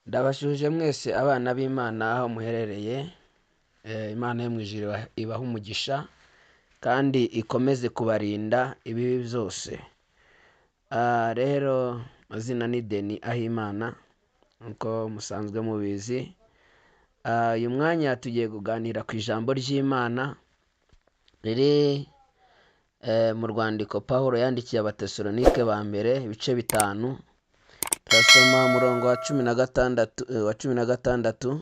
Ndabasuhuje mwese abana b'Imana aho muherereye, Imana yo mu ijuru ibahe umugisha kandi ikomeze kubarinda ibibi byose. Rero amazina ni Denis Ahimana nk'uko musanzwe mubizi. Uyu mwanya tugiye kuganira ku ijambo ry'Imana riri mu rwandiko Pawulo yandikiye Abatesalonike ba mbere ibice 5, turasoma umurongo wa 16, wa 16,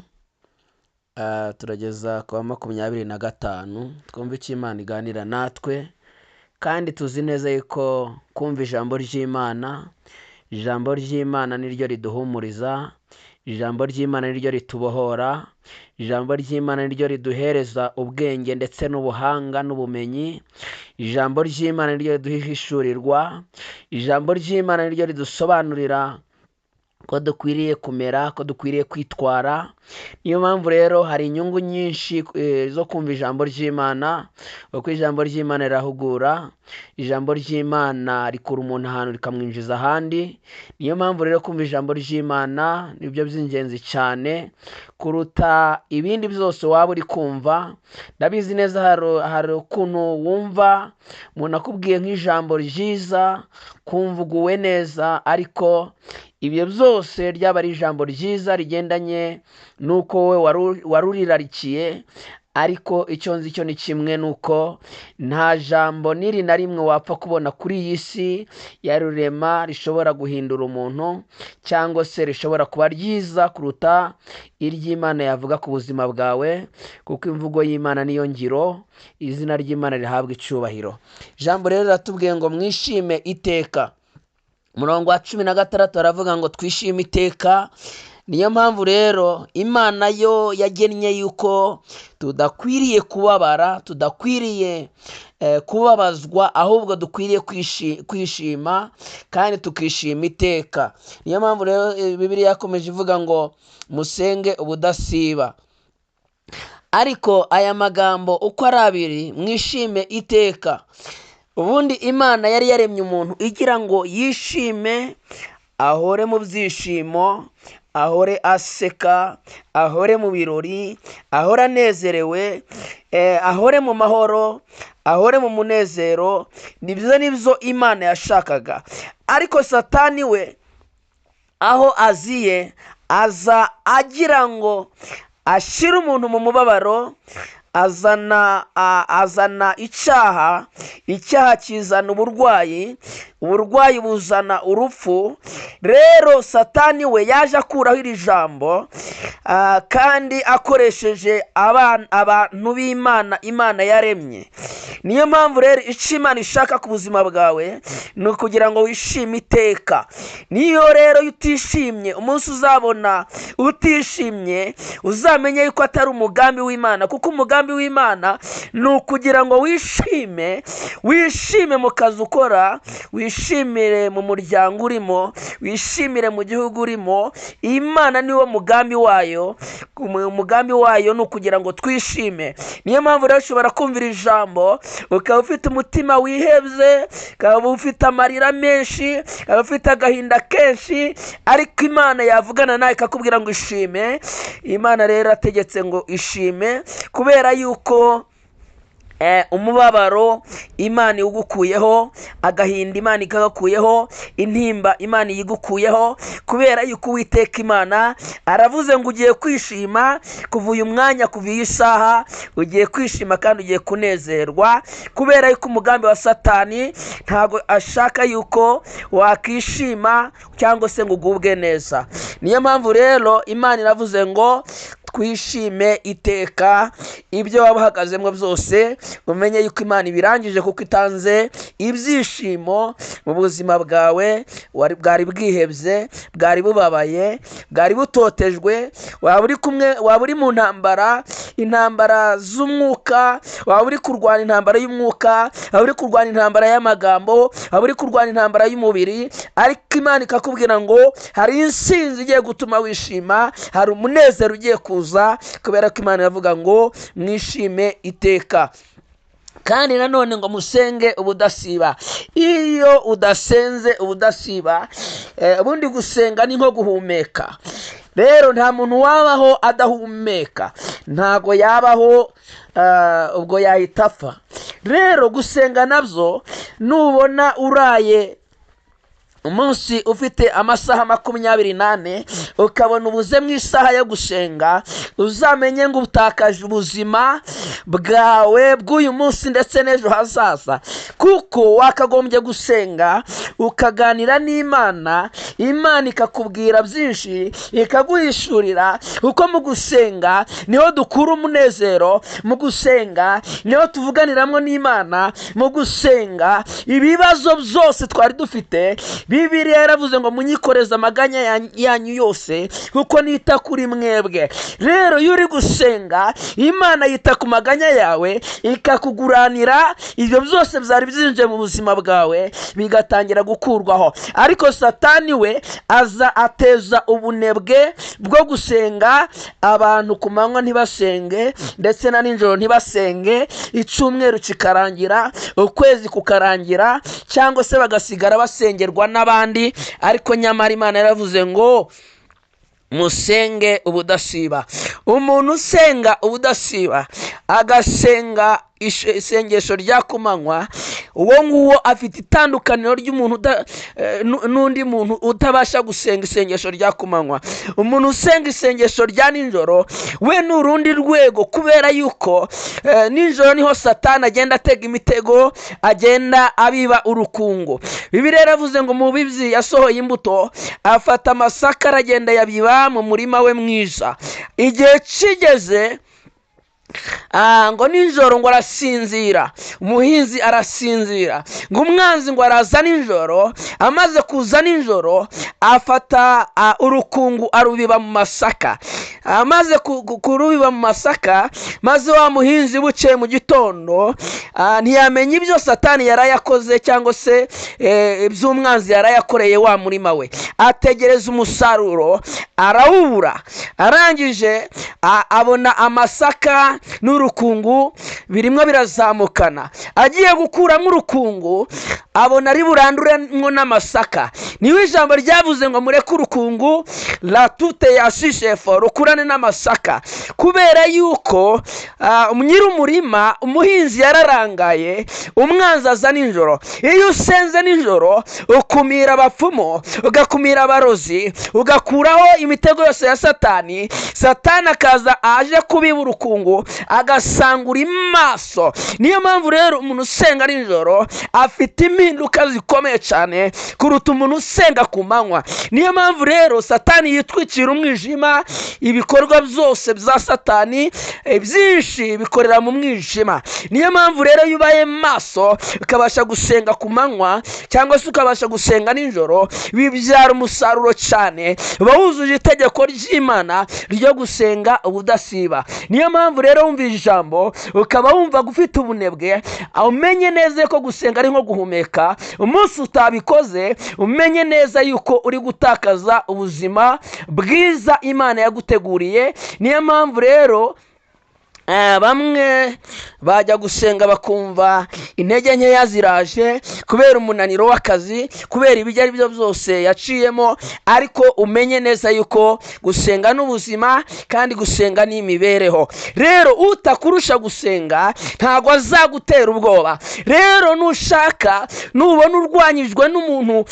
turageza ku wa 25, twumve icyo Imana iganira natwe, kandi tuzi neza yuko kumva ijambo ry'Imana, ijambo ry'Imana niryo riduhumuriza, ijambo ry'Imana niryo ritubohora, ijambo ry'Imana niryo riduhereza ubwenge ndetse n'ubuhanga n'ubumenyi, ijambo ry'Imana niryo riduha ihishurirwa, ijambo ry'Imana niryo ridusobanurira ko dukwiriye kumera, ko dukwiriye kwitwara. Niyo mpamvu rero hari inyungu nyinshi zo kumva ijambo ry'Imana, kuko ijambo ry'Imana rirahugura, ijambo ry'Imana rikura umuntu ahantu rikamwinjiza ahandi. Niyo mpamvu rero kumva ijambo ry'Imana nibyo by'ingenzi cyane kuruta ibindi byose waba uri kumva. Ndabizi neza hari ukuntu wumva umuntu akubwiye nk'ijambo ryiza, kumva uguwe neza, ariko ibyo byose ryaba ari ijambo ryiza rigendanye n'uko wowe warurirarikiye, ariko icyo nzi cyo ni kimwe, nuko nta jambo n'iri na rimwe wapfa kubona kuri iyi si ya rurema rishobora guhindura umuntu cyangwa se rishobora kuba ryiza kuruta iry'Imana yavuga ku buzima bwawe, kuko imvugo y'Imana niyo ngiro, izina ry'Imana rihabwa icyubahiro. Ijambo rero riratubwiye ngo mwishime iteka. Umurongo wa 16 aravuga ngo twishime iteka. Niyo mpamvu rero Imana yo yagennye yuko tudakwiriye kubabara, tudakwiriye kubabazwa, ahubwo dukwiriye kwishima kandi tukishima iteka. Niyo mpamvu rero Bibiliya yakomeje ivuga ngo musenge ubudasiba. Ariko aya magambo uko ari abiri, mwishime iteka, ubundi Imana yari yaremye umuntu igira ngo yishime, ahore mu byishimo, ahore aseka, ahore mu birori, ahore anezerewe, ahore mu mahoro, ahore mu munezero. Nibyo nibyo Imana yashakaga. Ariko Satani we aho aziye aza agira ngo ashyire umuntu mu mubabaro, azana icyaha, icyaha kizana uburwayi, uburwayi buzana urupfu. Rero Satani we yaje akuraho iri jambo, kandi akoresheje abantu b'Imana, Imana yaremye. Niyo mpamvu rero icyo Imana ishaka ku buzima bwawe ni ukugira ngo wishime iteka. Niyo rero utishimye, umunsi uzabona utishimye, uzamenye yuko atari umugambi w'Imana, kuko umugambi w'Imana ni ukugira ngo wishime, wishime mu kazi ukora, wishimire mu muryango urimo, wishimire mu gihugu urimo. Imana niwo mugambi wayo, umugambi wayo ni ukugira ngo twishime. Niyo mpamvu rero ushobora kumvira ijambo ukaba ufite umutima wihebye, ukaba ufite amarira menshi, ukaba ufite agahinda kenshi, ariko Imana yavugana nawe ikakubwira ngo ishime. Imana rero ategetse ngo ishime, kubera yuko umubabaro Imana iwugukuyeho, agahinda Imana ikagakuyeho, intimba Imana iyigukuyeho, kubera yuko Uwiteka Imana aravuze ngo ugiye kwishima kuva uyu mwanya, kuva iyi saha ugiye kwishima kandi ugiye kunezerwa, kubera yuko umugambi wa Satani ntabwo ashaka yuko wakishima cyangwa se ngo ugubwe neza. Niyo mpamvu rero Imana iravuze ngo twishime iteka. Ibyo waba uhagazemo byose umenye yuko Imana ibirangije, kuko itanze ibyishimo mu buzima bwawe bwari bwihebye, bwari bubabaye, bwari butotejwe. Waba uri kumwe, waba uri mu ntambara, intambara z'umwuka, waba uri kurwana intambara y'umwuka, waba uri kurwana intambara y'amagambo, waba uri kurwana intambara y'umubiri, ariko Imana ikakubwira ngo hari insinzi igiye gutuma wishima, hari umunezero ugiye kuza, kubera ko Imana iravuga ngo mwishime iteka. Kandi nanone ngo musenge ubudasiba. Iyo udasenze ubudasiba, ubundi gusenga ni nko guhumeka. Rero nta muntu wabaho adahumeka, ntago yabaho, ubwo yahita apfa. Rero gusenga nabyo, nubona uraye umunsi ufite amasaha 24, ukabona ubuze mu isaha yo gusenga, uzamenye ngo utakaje ubuzima bwawe bw'uyu munsi ndetse n'ejo hazaza, kuko wakagombye gusenga ukaganira n'Imana, Imana ikakubwira byinshi, ikaguhishurira, kuko mu gusenga niho dukura umunezero, mu gusenga niho tuvuganiramo n'Imana, mu gusenga ibibazo byose twari dufite. Bibiliya yaravuze ngo munyikoreze amaganya yanyu yose, kuko nita kuri mwebwe. Rero iyo uri gusenga, Imana yita ku maganya yawe, ikakuguranira ibyo byose byari byinjiye mu buzima bwawe, bigatangira gukurwaho. Ariko Satani we aza ateza ubunebwe bwo gusenga, abantu ku manywa ntibasenge, ndetse na nijoro ntibasenge, icyumweru kikarangira, ukwezi kukarangira, cyangwa se bagasigara basengerwa n'abandi. Ariko nyamara Imana yaravuze ngo musenge ubudasiba. Umuntu usenga ubudasiba, agasenga isengesho rya kumanywa, uwo nguwo afite itandukaniro ry'umuntu n'undi muntu utabasha gusenga isengesho rya kumanywa. Umuntu usenga isengesho rya nijoro we ni urundi rwego, kubera yuko nijoro niho Satani agenda atega imitego, agenda abiba urukungu. Bibiliya yaravuze ngo umubibyi yasohoye imbuto, afata amasaka aragenda yabiba mu murima we mwiza. Igihe kigeze, ngo nijoro ngo arasinzira, umuhinzi arasinzira, ngo umwanzi ngo araza nijoro, amaze kuza nijoro afata urukungu arubiba mu masaka. Amaze kurubiba mu masaka, maze wa muhinzi bukeye mu gitondo, ntiyamenya ibyo Satani yarayakoze cyangwa se iby'umwanzi yarayakoreye wa murima we. Ategereza umusaruro arawubura, arangije abona amasaka n'urukungu birimo birazamukana. Agiye gukuramo urukungu abona ari buranduremo n'amasaka. Niwe ijambo ryavuze ngo mureke urukungu latute ya shishefo rukurane n'amasaka, kubera yuko nyir'umurima umuhinzi yararangaye, umwanzi aza nijoro. Iyo usenze nijoro ukumira abapfumu, ugakumira abarozi, ugakuraho imitego yose ya Satani, Satani akaza aje kubiba urukungu agasangura imaso. Niyo mpamvu rero umuntu usenga nijoro afite impinduka zikomeye cyane kuruta umuntu usenga ku manywa. Niyo mpamvu rero Satani yitwikira umwijima, ibikorwa byose bya Satani byinshi bikorera mu mwijima. Niyo mpamvu rero iyo ubaye maso ukabasha gusenga ku manywa cyangwa se ukabasha gusenga nijoro, bibyara umusaruro cyane, uba wujuje itegeko ry'Imana ryo gusenga ubudasiba. Niyo mpamvu rero wumva ijambo ukaba wumva ufite ubunebwe, umenye neza ko gusenga ari nko guhumeka. Umunsi utabikoze umenye neza yuko uri gutakaza ubuzima bwiza Imana yaguteguriye. Niyo mpamvu rero bamwe bajya gusenga bakumva intege nkeya ziraje kubera umunaniro w'akazi, kubera ibyo ari byo byose yaciyemo. Ariko umenye neza yuko gusenga n'ubuzima, kandi gusenga ni imibereho. Rero utakurusha gusenga ntago azagutera ubwoba. Rero nushaka, nubona urwanyijwe n'umuntu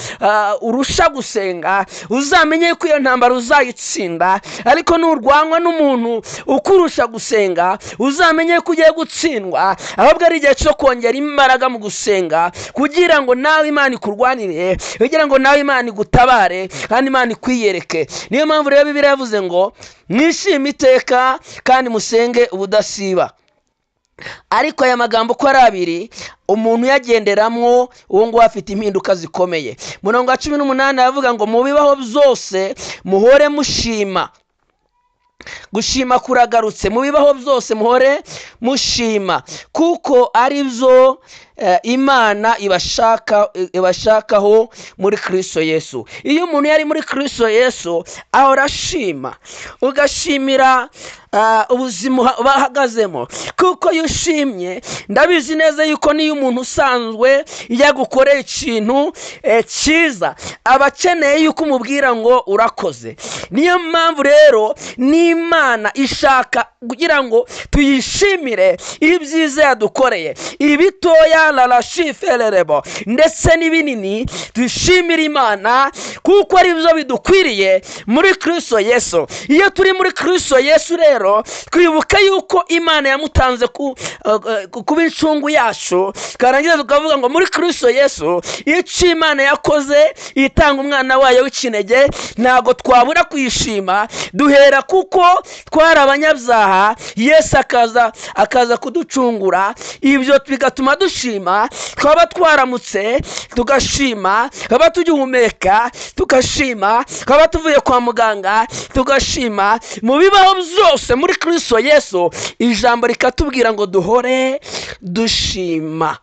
urusha gusenga, uzamenye ko iyo ntambara uzayitsinda. Ariko nurwanywa n'umuntu ukurusha gusenga, uzamenye ko ugiye gutsindwa. Ahubwo ari igihe cyo kongera imbaraga mu gusenga, kugira ngo nawe Imana ikurwanire, kugira ngo nawe Imana igutabare, kandi Imana ikwiyereke. Niyo mpamvu rero Bibiliya yavuze ngo mwishime iteka kandi musenge ubudasiba. Ariko aya magambo uko ari abiri, umuntu uyagenderamwo uwo nguwo afite impinduka zikomeye. Murongo wa 18 aravuga ngo mubibaho byose muhore mushima. Gushima kuragarutse. Mu bibaho byose muhore mushima, kuko ari byo Imana ibashakaho muri Kristo Yesu. Iyo umuntu yari muri Kristo Yesu ahora ashima, ugashimira ubuzima bahagazemo, kuko iyo ushimye, ndabizi neza yuko niyo umuntu usanzwe yagukoreye ikintu cyiza aba akeneye yuko umubwira ngo urakoze. Niyo mpamvu rero n'Imana ishaka kugira ngo tuyishimire ibyiza yadukoreye, ibitoya rarashifererebo ndetse n'ibinini, dushimire Imana kuko ari byo bidukwiriye muri Kristo Yesu. Iyo turi muri Kristo Yesu rero twibuka yuko Imana yamutanze kuba incungu yacu, twarangiza tukavuga ngo muri Kristo Yesu icyo Imana yakoze itanga umwana wayo w'ikinege, ntabwo twabura kuyishima. Duhera kuko twari abanyabyaha, Yesu akaza kuducungura, ibyo bigatuma dushima. Twaba twaramutse tugashima, twaba tugihumeka tugashima, twaba tuvuye kwa muganga tugashima. Mu bibaho byose muri Kristo Yesu ijambo rikatubwira ngo duhore dushima,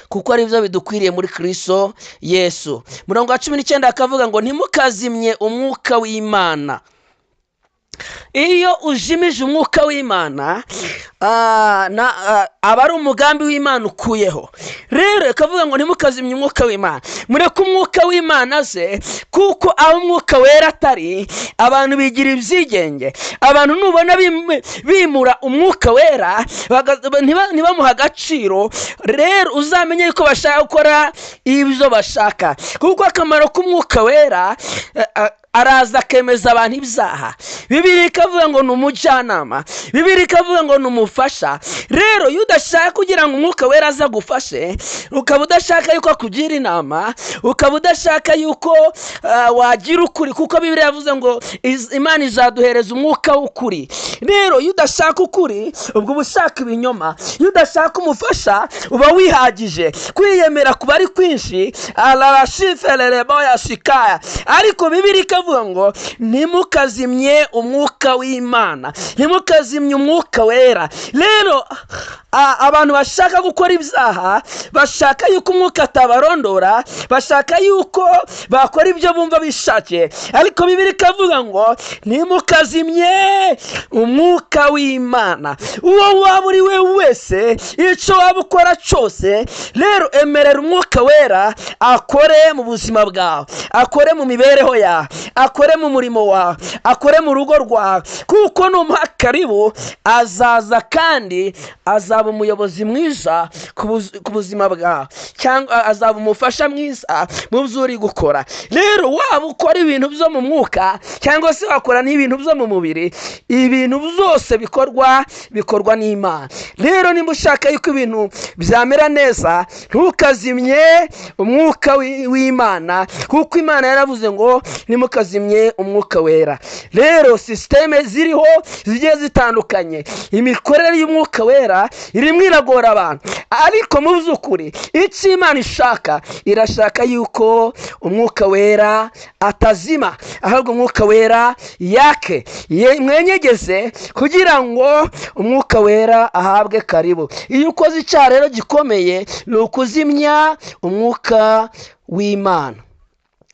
kuko ari byo bidukwiriye muri Kristo Yesu. Murongo wa 19 akavuga ngo ntimukazimye umwuka w'Imana. Iyo ujimije umwuka w'Imana aba ari umugambi w'Imana ukuyeho. Rero ikavuga ngo ntimukazimye umwuka w'Imana, mureke umwuka w'Imana aze, kuko aho umwuka wera atari abantu bigira ibyigenge. Abantu nubona bimura umwuka wera ntibamuha agaciro, rero uzamenye yuko bashaka gukora ibyo bashaka, kuko akamaro k'umwuka wera araza akemeza abantu ibyaha. Bibiliya ikavuga ngo ni umujyanama, Bibiliya ikavuga ngo ni umufasha. Rero iyo udashaka kugira ngo umwuka wera aze agufashe, ukaba udashaka yuko akugira inama, ukaba udashaka yuko wagira ukuri, kuko Bibiliya yavuze ngo Imana izaduhereza umwuka w'ukuri. Rero iyo udashaka ukuri, ubwo uba ushaka ibinyoma. Iyo udashaka umufasha uba wihagije, kwiyemera kuba ari kwinshi. Ariko Bibiliya ikavuga ngo ntimukazimye umwuka w'Imana, ntimukazimye umwuka wera. Rero abantu bashaka gukora ibyaha bashaka yuko umwuka atabarondora, bashaka yuko bakora ibyo bumva bishakiye, ariko Bibiliya ikavuga ngo ntimukazimye umwuka w'Imana. Uwo waba uri we wese, icyo waba ukora cyose, rero emerera umwuka wera akore mu buzima bwawe, akore mu mibereho yawe, akore mu murimo wawe, akore mu rugo rwawe, kuko numuha karibu azaza kandi azaba umuyobozi mwiza ku buzima bwawe, cyangwa azaba umufasha mwiza mu byo uri gukora. Rero waba ukora ibintu byo mu mwuka cyangwa se wakora n'ibintu byo mu mubiri, ibintu byose bikorwa n'Imana. Rero niba ushaka yuko ibintu byamera neza, ntukazimye umwuka w'Imana, kuko Imana yaravuze ngo ntimukazimye umwuka wera. Rero sisiteme ziriho zigiye zitandukanye, imikorere y'umwuka wera irimo iragora abantu, ariko mu by'ukuri icyo Imana ishaka, irashaka yuko umwuka wera atazima, ahubwo umwuka wera yake mwenyegeze kugira ngo umwuka wera ahabwe karibu. Iyo ukoze icyaha rero gikomeye ni ukuzimya umwuka w'Imana.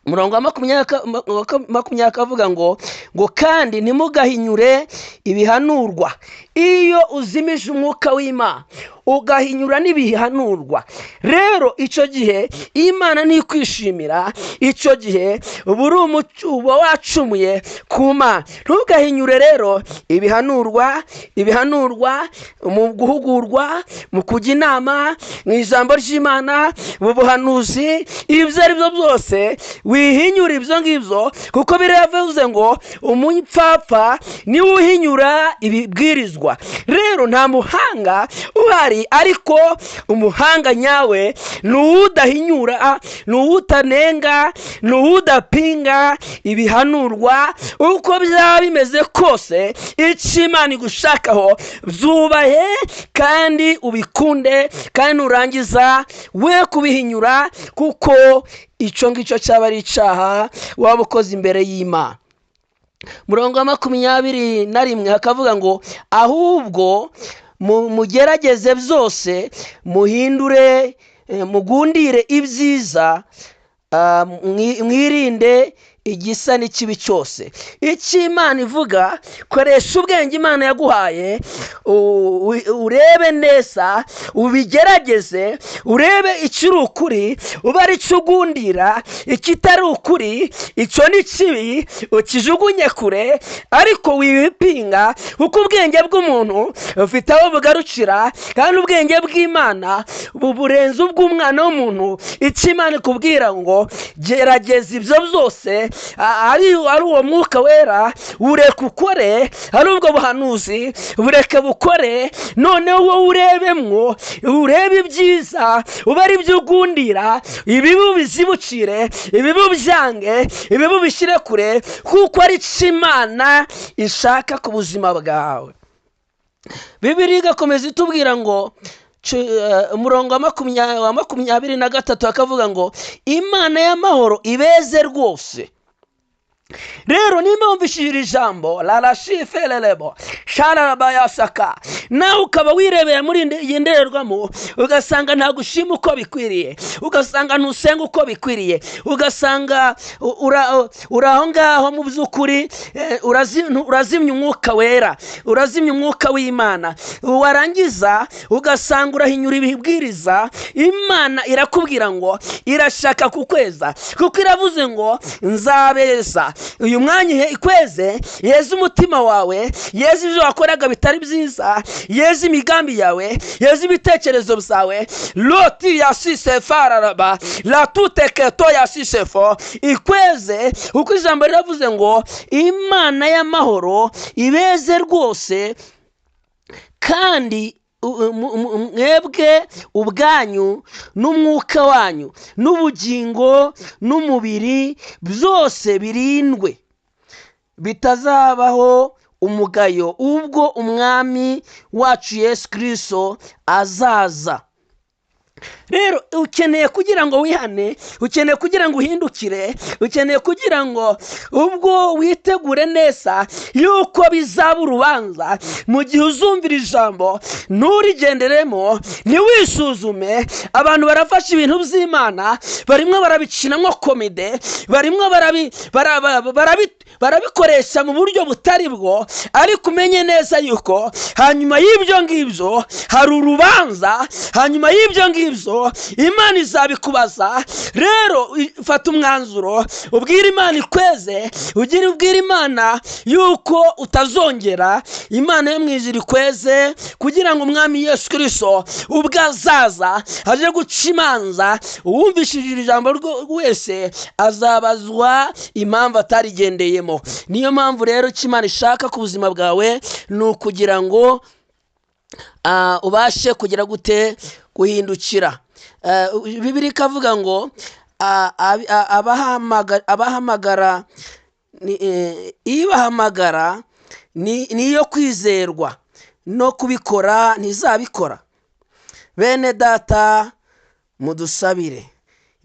Murongo wa 20 akavuga ngo kandi ntimugahinyure ibihanurwa. Iyo uzimije umwuka w'Imana ugahinyura n'ibihanurwa, rero icyo gihe Imana ntikwishimira, icyo gihe uba wacumuye ku Mana. Ntugahinyure rero ibihanurwa mu guhugurwa, mu kujya inama, mu ijambo ry'Imana, mu buhanuzi, ibyo ari byo byose wihinyura ibyo ngibyo, kuko biravuze ngo umupfapfa niwe uhinyura ibibwirizwa. Rero nta muhanga uhari, ariko umuhanga nyawe ni uwudahinyura, ni uwutanenga, ni uwudapinga ibihanurwa. Uko byaba bimeze kose, icyo Imana igushakaho byubahe kandi ubikunde, kandi nurangiza we kubihinyura, kuko icyo ngicyo cyaba ari icyaha waba ukoze imbere y'Imana. Murongo wa 21 hakavuga ngo ahubwo Mugerageze byose, muhindure, mugundire ibyiza, mwirinde igisa n'ikibi cyose. Icyo Imana ivuga, koresha ubwenge Imana yaguhaye, urebe neza, ubigerageze, urebe ikiri ukuri, ube ari cyo ugundira, ikitari ukuri icyo ni kibi ukijugunye kure, ariko wibipinga, kuko ubwenge bw'umuntu bufite aho bugarukira, kandi ubwenge bw'Imana burenze ubw'umwana w'umuntu. Icyo Imana ikubwira ngo gerageza ibyo byose, ari uwo mwuka wera ureka ukore, ari ubwo buhanuzi bureke bukore, noneho wowe urebemwo, urebe ibyiza, ube ari byo ugundira, ibibi ubizibukire, ibibi ubyange, ibibi ubishyire kure, kuko ari cyo Imana ishaka ku buzima bwawe. Bibiliya igakomeza itubwira ngo umurongo wa 23 akavuga ngo Imana y'amahoro ibeze rwose. Rero nimba wumvishije iri jambo larashifelelebo shararabayasaka, nawe ukaba wirebera muri iyi ndorerwamo, ugasanga ntabwo ushima uko bikwiriye, ugasanga ntusenga uko bikwiriye, ugasanga uri aho ngaho mu by'ukuri, urazimya umwuka wera, urazimya umwuka w'Imana, warangiza ugasanga urahinyura ibibwiriza. Imana irakubwira ngo irashaka kukweza, kuko iravuze ngo nzabeza. Uyu mwanya ikweze, yeze umutima wawe, yeze ibyo wakoraga bitari byiza, yeze imigambi yawe, yeze ibitekerezo byawe. Loti yasise fararaba latuteketo yasisefo, ikweze, kuko ijambo riravuze ngo Imana y'amahoro ibeze rwose, kandi mwebwe ubwanyu n'umwuka wanyu n'ubugingo n'umubiri byose birindwe, bitazabaho umugayo ubwo umwami wacu Yesu Kristo azaza. Rero ukeneye kugira ngo wihane, ukeneye kugira ngo uhindukire, ukeneye kugira ngo ubwo witegure neza yuko bizaba urubanza. Mu gihe uzumvira ijambo nturigenderemo, ntiwisuzume. Abantu barafasha ibintu by'Imana, barimwo barabikinamo komide, barimwo barabikoresha mu buryo butari bwo, ariko umenye neza yuko hanyuma y'ibyo ngibyo hari urubanza, hanyuma y'ibyo ngibyo Imana izabikubaza. Rero fata umwanzuro, ubwire Imana ikweze, ugire ubwire Imana yuko utazongera. Imana yo mu ijuru ikweze, kugira ngo umwami Yesu Kristo ubwo azaza aje guca imanza, uwumvishije ijambo wese azabazwa impamvu atarigendeyemo. Niyo mpamvu rero icyo Imana ishaka ku buzima bwawe ni ukugira ngo ubashe kugira gute guhindukira. Bibiliya ikavuga ngo abahamagara ibahamagara niyo kwizerwa, no kubikora ntizabikora. Bene data mudusabire.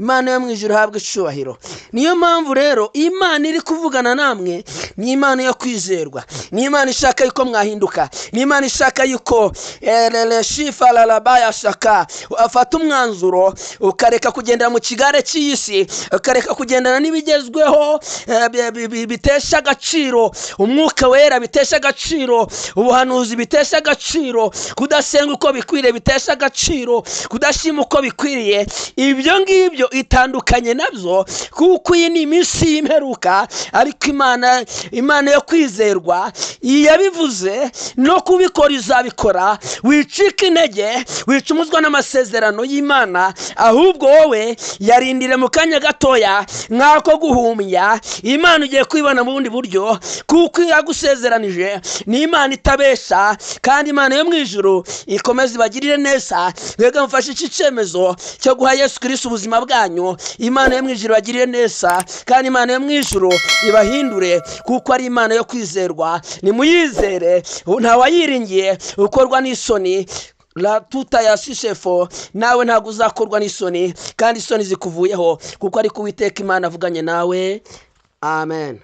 Imana yo mu ijuru ihabwe icyubahiro. Niyo mpamvu rero Imana iri kuvugana namwe, ni Imana yo kwizerwa, ni Imana ishaka yuko mwahinduka, ni Imana ishaka yuko afata umwanzuro, ukareka kugendera mu kigare cy'isi, ukareka kugendana n'ibigezweho bitesha agaciro umwuka wera, bitesha agaciro ubuhanuzi, bitesha agaciro kudasenga uko bikwiriye, bitesha agaciro kudashima uko bikwiriye. Ibyo ngibyo itandukanye nabyo, kuko iyi ni iminsi y'imperuka. Ariko Imana yo kwizerwa yabivuze, no kubikora izabikora. Wicika intege, wicumuzwa n'amasezerano y'Imana, ahubwo wowe yarindire mu kanya gatoya nk'ako guhumbya. Imana ugiye kwibona mu bundi buryo, kuko yagusezeranije. Ni Imana itabesha, kandi Imana yo mu ijuru ikomeze ibagirire neza. Mwebwe mufashe iki cyemezo cyo guha Yesu Kristo ubuzima bwanyu. Imana yo mu ijuru ibagirire neza, kandi Imana yo mu ijuru ibahindure, kuko ari Imana yo kwizerwa. Nimuyizere, ntawayiringiye ukorwa n'isoni. La tuta ya sisefo, nawe ntabwo uzakorwa n'isoni, kandi isoni zikuvuyeho, kuko ariko Uwiteka Imana avuganye nawe. Amen.